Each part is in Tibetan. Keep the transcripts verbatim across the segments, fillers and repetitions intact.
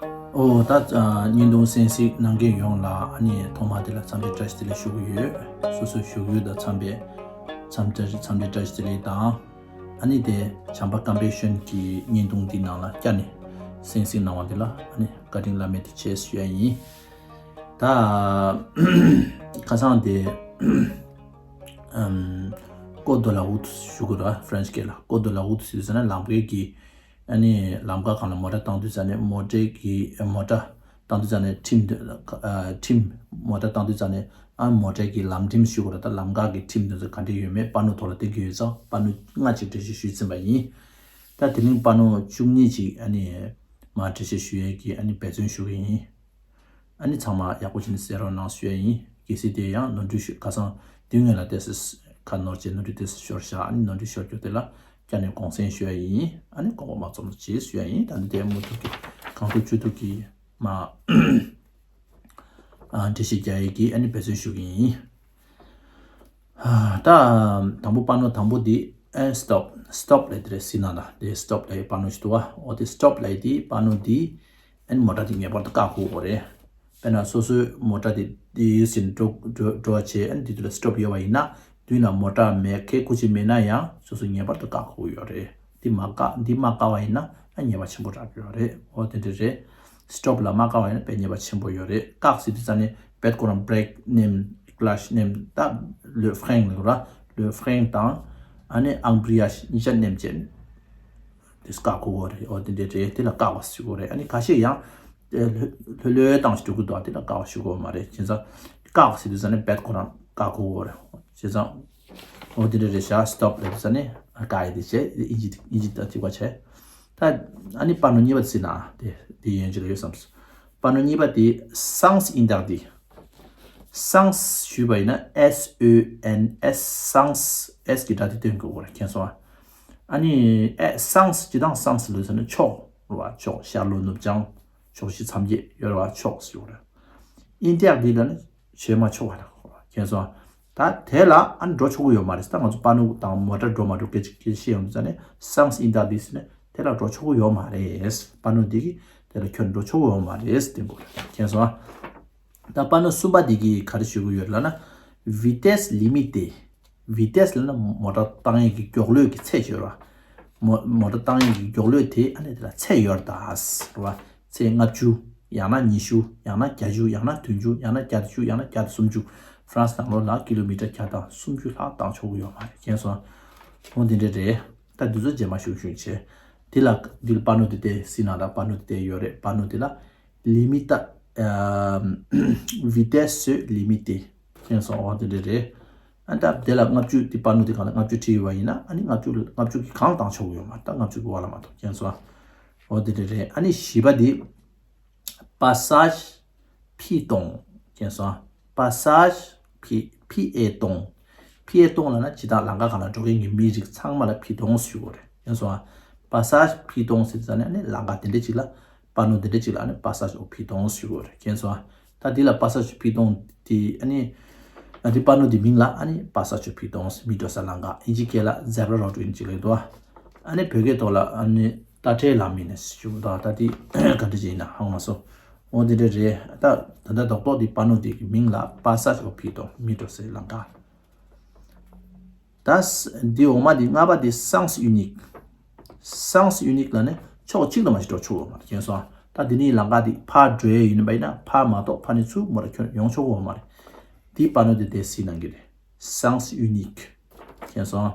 ཨོ་ད་ཨ་བརྙན་ཐུང་གསན་གཟིགས་གནང་མཁན་ཡོངས་ལ་ཨ་ནི་ཐོག་མ་དེ་ལ་འཚམས་འདྲི་བཀྲ་ཤིས་བདེ་ལེགས་ཞུ་གི་ཡོད། སོ་སོའི་བཞུགས་ཡུལ་དང་འཚམས་པའི་འཚམས་འདྲི་འཚམས་འདྲི་བཀྲ་ཤིས་བདེ་ལེགས་དང་། ཨ་ནི་དེ་བྱམས་པ་ཀམ་པེ་ཤན་གྱི་བརྙན་ཐུང་འདི་ནང་ལ་བསྐྱར་ནས་གསན་གཟིགས་གནང་བ་འདི་ལ་ཨ་ནི་བཀའ་དྲིན་བླ་མེད་དུ་ཆེ་ཞུ་ཡ་ཡིན། ད་ཁ་སང་དེ་ཨམ་ཀོ་དོ་ལ་ཝུད་ཞུ་གི་ར་ཧྥ་རན་སི་སྐད་ལ་ཀོ་དོ་ལ་ཝུད་ཟེར་ཟེར་ན་ལམ་ཁའི་གི་ཨ་ནི་ལམ་ཁ་སྒང་ལ་མོ་ཊ་བཏང་དུས་ཙ་ནས་མོ་ཊའི་གི་མོ་ཊ་བཏང་དུས་ཙ་ནས་ཁྲིམས་དེ་ཨ་ཁྲིམས་མོ་ཊ་བཏང་དུས་ཙ་ནས་ཨ་མོ་ཊའི་གི་ལམ་ཁྲིམས་ཞུ་དགོས་རེད། ད་ལམ་ཁ་གི་ཁྲིམས་དེ་ཚོ་ག་འདྲ་ཡོད་མེད་པ་ནོ་ཐོག་ལ་བསྟན་གྱི་ཡོད་ཙང་པ་ནོ་ལྔ་ཅིག་འགྲེལ་བཤད་ཞུས་ཟིན་པ་ཡིན། ད་དེ་རིང་པ་ནོ་བཅུ་གཉིས་ཅིག་ཨ་ནི་མར་འགྲེལ་བཤད་ཞུ་ཡས་ཀྱི་ཨ་ནི་འབད་བརྩོན་ཞུ་གི་ཡིན། ཨ་ནི་ཚང་མ་ཡག་པོ་བྱས་ནས་གསན་རོགས་གནང་ཞུ་ཡ་ཡིན། གལ་སྲིད་དེ་ཡང་ནོར་འཁྲུལ་ཞུ་ཁ་སང་དུས་ངན་ལ་ཏོག་ཙམ་ཁ་ནོར་བྱས་ནོར་འཁྲུལ་ཏོག་ཙམ་ཤོར་བཞག་ཨ་ནི་ནོར་འཁྲུལ་ཤོར་རྒྱུ་དེ་ལ་བསྐྱར་ནས་དགོངས་སེལ་ཞུ་ཡ་ཡིན། ཨ་ནི་དགོངས་པ་མ་ཚོམ་ལ་བྱེད་ཞུ་ཡ་ཡིན། ད་ནི་དེ་མུ་མཐུད་ཀྱི་གང་ཐུབ་ཅི་ཐུབ་ཀྱིས་མ་ཨ་འགྲེལ་བཤད་རྒྱག་ཡས་ཀྱི་ཨ་ནི་འབད་བརྩོན་ཞུ་གི་ཡིན། ད་དང་པོ་པ་ནོ་དང་པོ་འདི་ཨེ་སི་ཊོབ་སི་ཊོབ་ལབ་དེ་རེད་ཟེར་ན་ད་དེ་སི་ཊོབ་ལབ་པ་ནོ་ཞིག་འདུག་བ། འོ་དེ་སི་ཊོབ་ལབ་དེ་པ་ནོ་འདི་ཨེ་མོ་ཊ་དེ་ངེས་པར་དུ་བཀག་དགོས་པ་རེད། དཔེར་ན་སོ་སོའི་མོ་ཊ་དེ་དེ་ཟིན་འགྲོ་འགྲོ་འགྲོ་བ་བྱས་ཨེ་དེ་དུས་ལ་སི་ཊོབ་ཡོད་པ་ཡིན་ན་མདུན་ལ་མོ་ཊ་མེད་ཁེ་ཁུ་ཅི་མེད་ན་ཡང་སོ་སོ་ངེས་པར་དུ་བཀག་དགོས་ཡོད་རེད། འདི་མ་བཀག་འདི་མ་བཀག་པ་ཡིན་ན་ཨ་ཉེས་པ་ཆེན་པོ་རག་གི་ཡོད་རེད། འོ་དེ་འདྲ་རེད། སི་ཊོབ་ལ་མ་བཀག་པ་ཡིན་ན་དཔེ་ཉེས་པ་ཆེན་པོ་ཡོད་རེད། བཀག་ཟེར་དུས་ཙ་ནས་བེད་ཁོ་རང་བྷི་རེག་ནེམ་ཀི་ལ་ཆི་ནེམ་ད་ལོས་ཧྥེང་ལ་ར་ལོས་ཧྥེང་དང་ཨ་ནི་ཨང་བྷི་རི་ཡ་ཤི་གཉིས་ཆ་ནེམ་བྱས་དེ་བཀག་དགོས་རེད། འོ་དེ་འདྲ་རེད། དེ་ལ་བཀག་པ་ཞུ་དགོས་རེད། ཨ་ནི་ཁ་ཤས་ཡང་ལྷོད་ལྷོད་ལྷོད་བཏང་ཞིག་འགྲོ་གི་འདུག་དེ་ལ་བཀག་པ་ཞུ་དགོས་མ་རེད། བྱས་ཙང་བཀག་ཟེར་དུས་ཙ་ནས་བེད་ཁོ་རང་བཀག་དགོས་རེད། བྱས་ཙང་འོ་དེ་འདྲ་རེད་ཤག་སི་ཊོབ་ལབ་དུས་ཙ་ནས་བཀག་ཡས་དེ་བྱས་ཨིན་ཇི་ཨིན་ཇི་དང་གཅིག་པ་བྱས། ད་ཨ་ནི་པ་ནོ་གཉིས་པ་ཟེར་ན་དེ་དེ་ཡན་ཆད་ལ་ཡོད་བསམ་སོང་། པ་ནོ་གཉིས་པ་དེ་སངས་ཨིན་དར་དི། སངས་ཞུས་པ་ཡིན་ན་S O N S སངས། S གི་སྒྲ་དེ་སྟོན་དགོས་པ་རེད། མཁྱེན་སོང་ཨ། ཨ་ནི་ཨེ་སངས་སྤྱི་དང་སངས་ལོས་ཟེར་ན་ཕྱོགས་རེད་བ། ཕྱོགས་ཤར་ལྷོ་ནུབ་བྱང་ཕྱོགས་བཞི་མཚམས་བརྒྱད་ཡོད་རེད་བ། ཕྱོགས་ཞུ་བ་རེད། ཨིན་དར་དི་ལ་ནི་བྱེ་མ་ཕྱོགས་པ་རེད། མཁྱེན་སོང་ཨ། ད་དེ་ལ་ཨ་ནི་འགྲོ་ཆོག་གི་ཡོད་མ་རེད། ད་ང་ཚོ་པ་ནོ་དང་མོ་ཊ་འགྲོ་མ་འགྲོ་སྐད་ཆ་སྐད་ཆ་བཤད་ཡོང་དུས་ཙ་ནས་སངས་ཨིན་དར་དི་ཟེར་ནས་དེ་ལ་འགྲོ་ཆོག་གི་ཡོད་མ་རེད། པ་ནོ་འདི་གིས་དེ་ལ་ཁྱོད་འགྲོ་ཆོག་གི་ཡོད་མ་རེད་ཟེར་དགོས་རེད། མཁྱེན་སོང་ཨ། ད་པ་ནོ་གསུམ་པ་འདི་གིས་ག་རེ་ཞུ་གི་ཡོད་ལབ་ན། vitesse limitée། vitesse ལབ་ན་མོ་ཊ་བཏང་ཡས་ཀྱི་མགྱོགས་ལོས་ཀྱི་ཚད་ཡོད་རེད་བ། མོ་མོ་ཊ་བཏང་ཡས་ཀྱི་མགྱོགས་ལོས་དེ་ཨ་ནི་དེ་ལ་ཚད་ཡོད་རེད་ད་ཟེར་བ། ཚད་ལྔ་བཅུ། ཡང་ན་ཉི་ཤུ། ཡང་ན་བརྒྱད་ཅུ། ཡང་ན་བདུན་ཅུ། ཡང་ན་བརྒྱ་དང་བཅུ། ཡང་ན་བརྒྱ་དང་སུམ་ཅུ། ཧྥ་རན་སི་ནང་ལོགས་ལ་ཀི་ལོ་མི་ཊར་བརྒྱ་དང་སུམ་ཅུ་ལྷག་བཏང་ཆོག་གི་ཡོད་མ་རེད། མཁྱེན་སོང་། འོ་འདི་འདྲ་རེད། ད་འདི་ཚོ་རྗེས་མ་ཞུ་ཞུ་བྱས། འདི་ལ་འདི་ལ་པ་ནོ་དེ་དེ་སྲིད་ན་ད་པ་ནོ་དེ་དེ་ཡོད་རེད། པ་ནོ་དེ་ལ་ལི་མི་ཊ་ཨ་vitesse limitée། མཁྱེན་སོང་། འོ་དེ་འདྲ་རེད། ཨ་ད་དེ་ལ་ལྔ་བཅུ་དེ་པ་ནོ་དེ་གང་ལ་ལྔ་བཅུ་བྲིས་ཡོད་པ་ཡིན་ན་ཨ་ནི་ལྔ་བཅུ་ལྔ་བཅུ་གི་གང་བཏང་ཆོག་གི་ཡོད་མ་རེད། ད་ལྔ་བཅུ་གི་བར་ལ་མ་གཏོགས། མཁྱེན་སོང་། འོ་དེ་འདྲ་རེད། ཨ་ནི་བཞི་པ་དེ། passage piéton། མཁྱེན་སོང་། passage pi- piéton། piéton ལབ་ན་ཇི་ལྟར་ལམ་ཁ་སྒང་ལ་འགྲོ་མཁན་གྱི་མི་རིགས་ཚང་མ་ལ་piéton ཞུ་དགོས་རེད། མཁྱེན་སོང་ཨ། passage piéton ཟེར་ཙ་ནས་ཨ་ནི་ལམ་ཁ་དེ་འདྲ་ཅིག་ལ་པ་ནོ་དེ་འདྲ་ཅིག་ལ་ཨ་ནི passage au piéton ཞུ་དགོས་རེད། མཁྱེན་སོང་ཨ། ད་འདི་ལ་passage piéton དེ་ཨ་ནི་ཨ་འདི་པ་ནོ་དེ་མིང་ལ་ཨ་ནི་passage au piéton མི་འགྲོ་ས་ལམ་ཁ། ཨིན་ཇི་སྐད་ལ་zebra road ཨིན་ཇི་ལ་འདུག་ཨ། ཨ་ནི་བོད་སྐད་ཐོག་ལ་ཨ་ནི་རྟ་དྲེལ་ལམ་ཡིན་ནས་ཞུ་གི་འདུག་ད་དེ་ག་འདྲ་ཅིག་ཡིན་ན་ཧ་གོ་མ་སོང་། འོ་དེ་འདྲ་རེད། ད་ད་ལྟ་རྡོག་རྡོག་དེ་པ་ནོ་དེ་གི་མིང་ལ་passage au piéton མི་འགྲོ་སའི་ལམ་ཁ། ད་ས- འདི་འོག་མ་འདི་ལྔ་པ་འདི་sens unique། sens unique ལབ་ནས་ཕྱོགས་གཅིག་ལ་མ་ཞིག་འགྲོ་ཆོག་གི་ཡོད་མ་རེད། མཁྱེན་སོང་ཨ། ད་འདི་ནི་ལམ་ཁ་འདི་ཕར་འགྲོ་ཡས་ཡིན་པ་ཡིན་ན་ཕར་མ་གཏོགས་ཕར་ནས་ཚུར་མོ་ཊ་ཁྱོན་ཡོང་ཆོག་གི་ཡོད་མ་རེད། འདི་པ་ནོ་དེ་དེ་སྲིད་གནང་གི་རེད། sens unique། མཁྱེན་སོང་ཨ།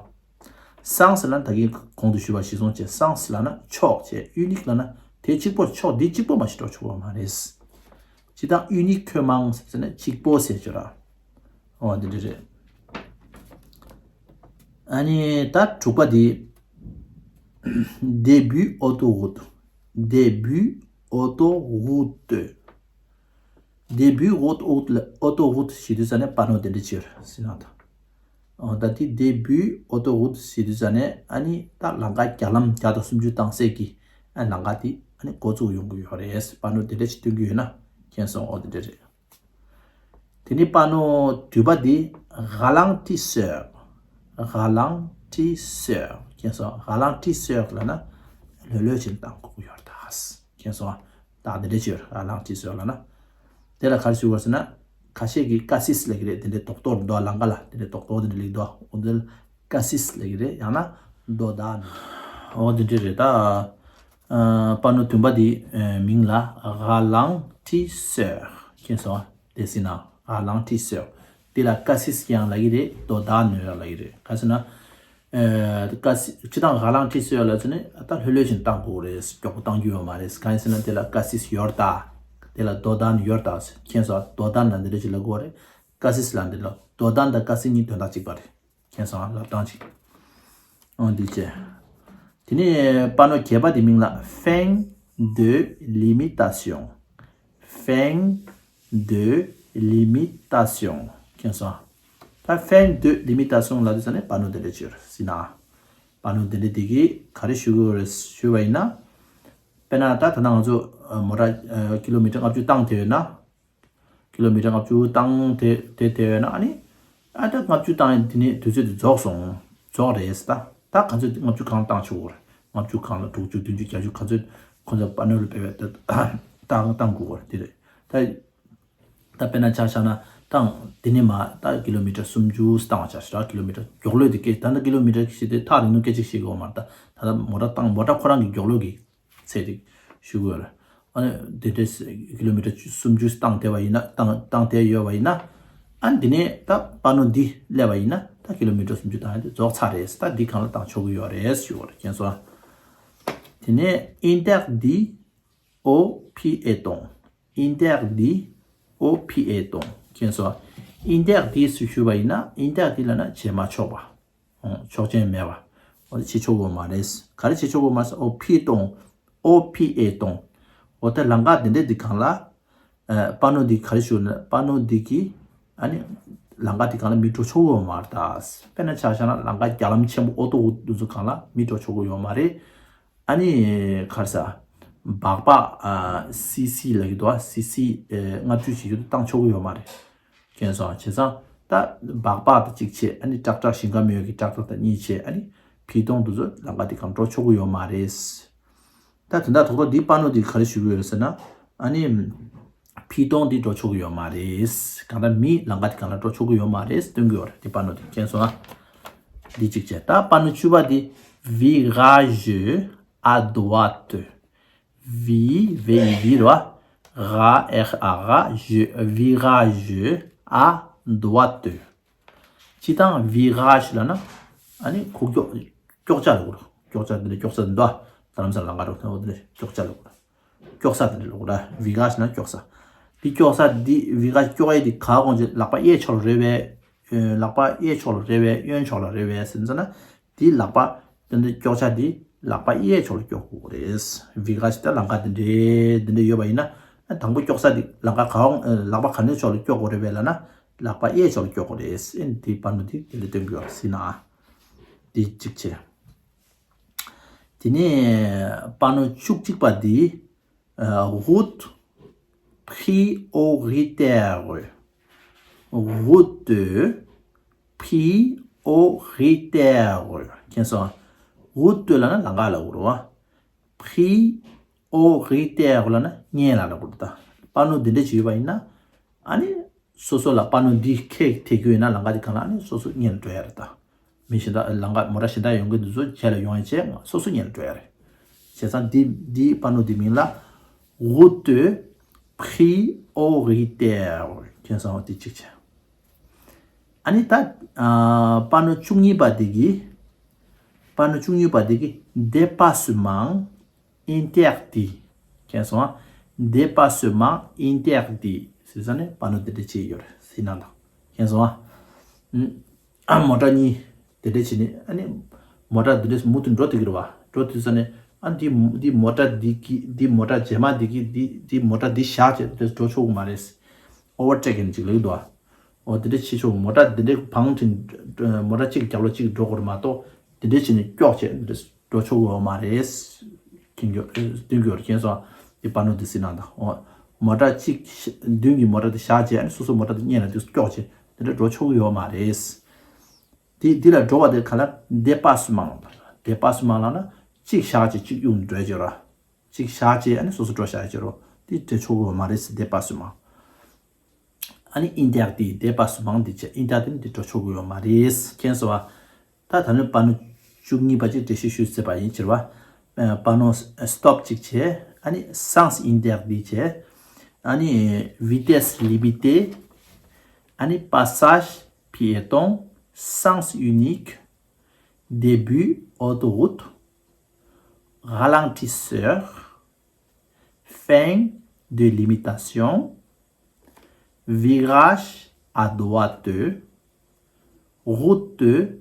sens ལབ་ན་ད་གིན་གོང་དུ་ཞུས་པ་གཞིར་བཟུང་བྱས་sens ལབ་ན་ཕྱོགས་བྱས། unique ལབ་ན་དེ་གཅིག་པོ་ཕྱོགས་འདི་གཅིག་པོ་མ་ཞིག་འགྲོ་ཆོག་གི་ཡོད་མ་རེད། ཇི་ལྟར་uniquement ཟེར་ན་གཅིག་པོ་ཟེར་ཆོག་ར། འོ་འདི་འདྲ་རེད། ཨ་ནི་ད་དྲུག་པ་འདི། début autoroute། début autoroute། début autoroute ལ་autoroute ཞེས་དུས་ཙ་ནས་པ་ནོ་དེ་འདྲ་ཅིག་ཡོད་རེད་ཟེར་ན་ད། འོ་ད་དེ་début autoroute ཞེས་དུས་ཙ་ནས་ཨ་ནི་ད་ལམ་ཁ་རྒྱ་ལམ་བརྒྱ་དང་སུམ་ཅུ་བཏང་སའི་གི་ཨ་ལམ་ཁ་དེ་ཨ་ནི་འགོ་བཙུགས་ཡོང་གི་ཡོད་རེད། པ་ནོ་དེ་འདྲ་ཅིག་སྟོན་གི་ཡོད་ན་མཁྱེན་སོང་། འོ་དེ་འདྲ་རེད། དེ་ནི་པ་ནོ་བདུན་པ་འདི་ralentisseur། ralentisseur། མཁྱེན་སོང་། ralentisseur ལབ་ན་ལྷོད་ལྷོད་བྱས་ནས་བཏང་དགོས་ཀྱི་ཡོད་རེད་ད། མཁྱེན་སོང་། ད་དེ་འདྲ་ཅིག་ཡོད་རེད། ཨ་ལང་ཏི་སོ་ལ་ན། དེ་ལ་ག་རེ་ཞུ་དགོས་ཟེར་ན། ཁ་ཤས་ཀྱིས་ཀ་སིས་ལབ་ཀྱི་རེད། དེ་འདྲའི་རྡོག་རྡོག་འདུག་ཨ། ལང་ཀ་ལ་དེ་འདྲའི་རྡོག་རྡོག་དེ་འདྲ་ལེགས་འདུག་ཨ། འོ་དེ་ལ་ཀ་སིས་ལབ་ཀྱི་རེད། ཡང་ན་རྡོ་དང་། འོ་དེ་འདྲ་རེད་ད། ཨ། པ་ནོ་བདུན་པ་དེ་མིང་ལ་ར་ལང་ཏི་སོ། མཁྱེན་སོང་ཨ། དེ་སྲིད་ན་ར་ལང་ཏི་སོ། དེ་ལ་ཀ་སིས་ཀྱང་ལབ་ཀྱི་རེད། རྡོ་དང་ནོ་ཡང་ལབ་ཀྱི་རེད། ག་ཟེར་ན། ཨ། ཀ་སིས་སྤྱིར་བཏང་ར་ལང་ཏི་སོ་ལབ་ཚེ་ནི་ད་ལྷོད་ལྷོད་བཞིན་བཏང་དགོས་རེད། མགྱོགས་པོ་བཏང་རྒྱུ་ཡོད་མ་རེད། གང་ཡིན་ཟེར་ན་དེ་ལ་ཀ་སིས་ཡོད་རེད་ད། དེ་ལ་རྡོ་དང་ཡོད་རེད་ད། མཁྱེན་སོང་ཨ། རྡོ་དང་ན་འདི་འདྲ་ཞིག་ལབ་དགོས་རེད། ཀ་སིས་ལ་འདི་ལ་རྡོ་དང་དང་ཀ་སིས་གཉིས་དོན་དག་གཅིག་པ་རེད། མཁྱེན་སོང་ཨ། ལབ་སྟངས་གཅིག་འོ་འདི་བྱས། དེ་ནས་པ་ནོ་བརྒྱད་པ་དེ་མིང་ལ་fin de limitation། Fin de limitation། མཁྱེན་སོང་ཨ། ད་fin de limitation ལབ་དུས་ཙམ་ནས་པ་ནོ་དེ་འདྲ་ཅིག་ཡོད་རེད་ཟེར་ན། པ་ནོ་དེ་འདྲ་དེ་གིས་ག་རེ་ཞུ་གི་ཡོད་རེད་ཞུས་པ་ཡིན་ན། དཔེར་ན་ད་ད་ལྟ་ང་ཚོ་མོ་ཊ་ཀི་ལོ་མི་ཊར་ལྔ་བཅུ་བཏང་དེ་ཡོད་ན། ཀི་ལོ་མི་ཊར་ལྔ་བཅུ་བཏང་དེ་དེ་དེ་ཡོད་ན། ཨ་ནི་ཨ་ད་ལྔ་བཅུ་བཏང་ཡིན། དེ་ནས་དུས་ཚོད་དེ་རྫོགས་སོང་། རྫོགས་རེད་ད། ད་ག་ཚོད་ལྔ་བཅུ་གང་བཏང་ཆོག་གོ་རེད། ལྔ་བཅུ་གང་ལ་དྲུག་ཅུ་བདུན་ཅུ་བརྒྱད་ཅུ་ག་ཚོད་ཁོ་ཚོ་པ་ནོ་ལ་སྤེལ་བའི་ད་བཏང་བཏང་དགོས་གོ་རེད། དེ་རེད་ད། ད་དཔེར་ན་ཆ་བཞག་ན་བཏང་དེ་ནས་མ་ད་ཀི་ལོ་མི་ཊར་སུམ་ཅུ་བཏང་བ་ཆ་བཞག་ཀི་ལོ་མི་ཊར་མགྱོགས་ལོས་དེ་སྐད་ད་ལྟ་ཀི་ལོ་མི་ཊར་ཞིག་དེ་ཐག་རིང་ནོ་སྐད་ཅིག་ཤེས་དགོས་མ་རེད་ད། ད་ལྟ་མོ་ཊ་བཏང་མོ་ཊ་ཁོ་རང་གི་མགྱོགས་ལོས་ཀྱི་ཚད་དེ་ཞུ་དགོས་རེད། ཨ་ནི་དེ་འདྲའི་ཀི་ལོ་མི་ཊར་སུམ་ཅུ་བཏང་བསྡད་པ་ཡིན་ན། བཏང་བཏང་བསྡད་ཡོད་པ་ཡིན་ན། ཨ་ནི་དེ་ནས་ད་པ་ནོ་འདི་སླེབས་པ་ཡིན་ན་ད་ཀི་ལོ་མི་ཊར་སུམ་ཅུ་བཏང་ཡ་དེ་རྫོགས་ཚར་རེད། ད་འདི་སྒང་ལ་བཏང་ཆོག་གི་ཡོད་རེད་ཞུ་བ་རེད། མཁྱེན་སོང་ཨ། དེ་ནས་interdit aux piétons། Interdit aux piétons། མཁྱེན་སོང་ཨ། interdit ཞུས་པ་ཡིན་ན། interdit ལབ་ན་བྱེད་མ་ཆོག་པ། ཆོག་མཆན་མེད་པ། འོ་དེ་བྱེད་ཆོག་གི་ཡོད་མ་རེད། ག་རེ་བྱེད་ཆོག་གི་ཡོད་མ་རེད། aux piétons། Aux piétons། འོ་ད་ལམ་ཁ་འདི་འདྲའི་འདི་སྒང་ལ། ཨ། པ་ནོ་འདི་ག་རེ་ཞུ་ན། པ་ནོ་འདི་གིས་ཨ་ནི་ལམ་ཁ་འདི་སྒང་ལ་མི་འགྲོ་ཆོག་གི་ཡོད་མ་རེད་ད། དཔེར་ན་ཆ་བཞག་ན་ལམ་ཁ་རྒྱ་ལམ་ཆེན་པོ་ཨོ་ཏོ་འདི་ཚོ་སྒང་ལ་མི་འགྲོ་ཆོག་གི་ཡོད་མ་རེད། ཨ་ནི་ག་རེ་ཟ། སྦག་སྦག་ཨ། སི་སི་ལབ་ཀྱི་འདུག་ཨ། སི་སི་ཨེ། ལྔ་བཅུ་ཞིག་ཡོད་དུ་བཏང་ཆོག་གི་ཡོད་མ་རེད། མཁྱེན་སོང་ཨ། བྱས་ཙང་ད་སྦག་སྦག་དང་གཅིག་བྱས། ཨ་ནི་ཊེག་ཊར་ཞིང་ཁ་མེད་ཀྱི་ཊེག་ཊར་དང་གཉིས་བྱས། ཨ་ནི་པི་ཏོང་དེ་ཚོ་ལམ་ཁ་དེ་སྒང་འགྲོ་ཆོག་གི་ཡོད་མ་རེད། ད་དོན་དག་ཐོག་ཐོག་འདི་པ་ནོ་འདི་ག་རེ་ཞུ་གི་ཡོད་རེད་ཟེར་ན། ཨ་ནི་པི་ཏོང་འདི་འགྲོ་ཆོག་གི་ཡོད་མ་རེད། གང་ལྟར་མི་ལམ་ཁ་དེ་སྒང་ལ་འགྲོ་ཆོག་གི་ཡོད་མ་རེད་སྟོན་གི་ཡོད་རེད། འདི་པ་ནོ་འདི། མཁྱེན་སོང་ཨ། འདི་གཅིག་བྱས། ད་པ་ནོ་བཅུ་པ་འདི་virage à droite། Vi, V I V རེད་བ། ར་ཨེ་ཨ་ར་ཇེ། virage à droite། སྤྱིར་བཏང་virage ལབ་ན་ཨ་ནི་ཁོ་ཀྱོག་ཀྱོག་ཆ་ལབ་དགོས་རེད། ཀྱོག་ཆ་འདི་འདྲ་ཀྱོག་ས་འདི་འདུག་ཨ། རྡ་རམ་ས་ལ་ལམ་ཁ་འགྲོ་དུས་འོ་འདི་འདྲ་ཀྱོག་ཆ་ལབ་དགོས་རེད། ཀྱོག་ས་འདི་འདྲ་ལབ་དགོས་རེད། virage ལབ་ན་ཀྱོག་ས། འདི་ཀྱོག་ས་འདི་virage ཀྱོག་ཡས་འདི་ག་གོང་ཆེ་ལག་པ་གཡས་ཕྱོགས་ལ་རེད་པས། ལག་པ་གཡས་ཕྱོགས་ལ་རེད་པས་གཡོན་ཕྱོགས་ལ་རེད་པས་ཟེར་ན། འདི་ལག་པ་དེ་འདྲ་ཀྱོག་ཆ་འདི་ལག་པ་གཡས་ཕྱོགས་ལ་ཀྱོག་དགོས་རེད། virage ད་ལམ་ཁ་འདི་འདྲའི་འདི་འདྲ་ཡོད་པ་ཡིན་ན། ཨ། དང་པོ་ཀྱོག་ས་འདི་ལམ་ཁ་གང་། ལག་པ་ག་ནས་ཕྱོགས་ལ་ཀྱོག་དགོས་རེད་པས་ལབ་ན། ལག་པ་གཡས་ཕྱོགས་ལ་ཀྱོག་དགོས་རེད། ཨ་ནི་འདི་པ་ནོ་འདི་འདི་འདྲ་སྟོན་གྱི་ཡོད་རེད་ཟེར་ན། འདི་གཅིག་བྱས། དེ་ནས་པ་ནོ་བཅུ་གཅིག་པ་འདི། ཨ། route prioritaire། Route prioritaire། མཁྱེན་སོང་། route ལབ་ན་ལམ་ཁ་ལབ་དགོས་རེད་བ། prioritaire ལབ་ན་སྔོན་ལ་ལབ་དགོས་རེད་ད། པ་ནོ་འདི་འདྲ་ཅིག་ཡོད་པ་ཡིན་ན། ཨ་ནི་སོ་སོ་ལ་པ་ནོ་འདི་ཁེགས་ཐེག་རྒྱུ་ཡིན་ན་ལམ་ཁ་འདི་སྒང་ལ་ཨ་ནི་སོ་སོ་སྔོན་ལ་འགྲོ་ཡ་རེད་ད། མི་གཞན་དག་ལམ་ཁ་མོ་ཊ་གཞན་དག་ཡོང་གི་འདུག་ཚོ་རྗེས་ལ་ཡོང་ཡ་བྱས་སོ་སོ་སྔོན་ལ་འགྲོ་ཡ་རེད། བྱས་ཙང་འདི་འདི་པ་ནོ་འདི་མིང་ལ་route prioritaire། མཁྱེན་སོང་། འོ་དེ་གཅིག་བྱས། ཨ་ནི་ད་ཨ། པ་ནོ་བཅུ་གཉིས་པ་འདི་གི་པ་ནོ་བཅུ་གཉིས་པ་འདི་གི་dépassement interdit། མཁྱེན་སོང་ཨ། dépassement interdit ཟེར་ས་ནས་པ་ནོ་འདི་འདྲ་ཅིག་ཡོད་རེད་ཟེར་ན་ད། མཁྱེན་སོང་ཨ། ཨ། མོ་ཊ་གཉིས་དེ་འདྲ་བྱས་ནས་ཨ་ནི་མོ་ཊ་འདི་འདྲ་མུ་མཐུད་འགྲོ་ཐུབ་ཀྱི་རེད་བ། འགྲོ་ཐུབ་ས་ནས་ཨ་འདི་འདི་མོ་ཊ་འདི་གི་འདི་མོ་ཊ་རྗེས་མ་འདི་གི་འདི་འདི་མོ་ཊ་འདི་བཞག་བྱས་འདི་འགྲོ་ཆོག་གི་མ་རེད། ཨོ་ཝར་ཊེག་ཡིན་ཅིག་ལབ་ཀྱི་འདུག་བ། འོ་དེ་འདྲ་བྱེད་ཆོག་མོ་ཊ་འདི་འདྲའི་བང་ཁྲིན། མོ་ཊ་གཅིག་རྒྱབ་ལ་གཅིག་འགྲོ་དགོས་རེད་མ་གཏོགས་དེ་འདྲ་བྱས་ནས་ཀྱོག་བྱས་འདི་འདྲ་འགྲོ་ཆོག་གི་ཡོད་མ་རེད། མཁྱེན་གྱི་ཡོད། སྟོན་གྱི་ཡོད་རེད། མཁྱེན་སོང་། དེ་པ་ནོ་དེ་སྲིད་ནང་དང་། འོ། མོ་ཊ་གཅིག་མདུན་གྱི་མོ་ཊ་དེ་བཞག་བྱས་ཨ་ནི་སོ་སོ་མོ་ཊ་དེ་སྔོན་ལ་དེ་ཀྱོག་བྱས་དེ་འདྲ་འགྲོ་ཆོག་གི་ཡོད་མ་རེད། དེ་དེ་ལ་འགྲོ་བ་དེ་ག་ལ་dépassement། dépassement ལབ་ན་གཅིག་བཞག་བྱས་གཅིག་གཡུག་ནས་འགྲོ་ཡ་ཅིག་རེད། གཅིག་བཞག་བྱས་ཨ་ནི་སོ་སོ་འགྲོ་བཞག་ཡ་བྱེད་རོགས། འདི་འགྲོ་ཆོག་གི་ཡོད་མ་རེད། dépassement། ཨ་ནི་interdit། dépassement འདི་བྱས། interdit ནི་འདི་འགྲོ་ཆོག་གི་ཡོད་མ་རེད། མཁྱེན་སོང་བ། ད་ད་ནི་པ་ནོ་བཅུ་གཉིས་པ་ཅིག་འགྲེལ་བཤད་ཞུས་ཟེར་བ་ཡིན་ཕྱིར་བ། པ་ནོ་stop གཅིག་བྱས། ཨ་ནི་sens interdit བྱས། ཨ་ནི་vitesse limitée། ཨ་ནི་passage piéton sens unique། début autoroute། ralentisseur། fin de limitation། virage à droite། route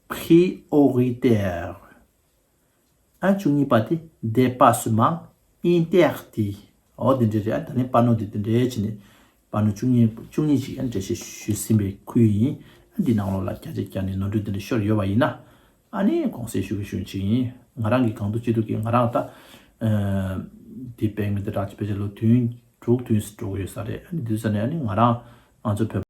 prioritaire། ཨ་བཅུ་གཉིས་པ་དེ་dépassement interdit། འོ་དེ་འདྲ་རེད། ཨ་ད་ནི་པ་ནོ་དེ་དེ་འདྲ་བྱས་ནས་པ་ནོ་བཅུ་གཉིས་བཅུ་གཉིས་ཅིག་ཨ་འགྲེལ་བཤད་ཞུས་ཟིན་པའི་ཁུལ་ཡིན། ཨ་འདི་ནང་ལོགས་ལ་བརྒྱ་ཆ་བརྒྱ་ནས་ནོར་འཁྲུལ་དེ་འདྲ་ཤོར་ཡོད་པ་ཡིན་ན། ཨ་ནི་དགོངས་སེལ་ཞུ་གི་ཞུ་ཅིག་ཡིན། ང་རང་གི་གང་ཐུབ་ཅི་ཐུབ་ཀྱིས་ང་རང་ད་ཨ་འདི་དཔེ་ངན་དེ་དྲག་ཅིག་ཕལ་ཆེར་ལོ་བདུན་དྲུག་བདུན་ཙམ་འགྲོ་གི་ཡོད་ས་རེད། ཨ་ནི་དུས་ས་ནས་ཨ་ནི་ང་རང་ང་ཚོ་བོད་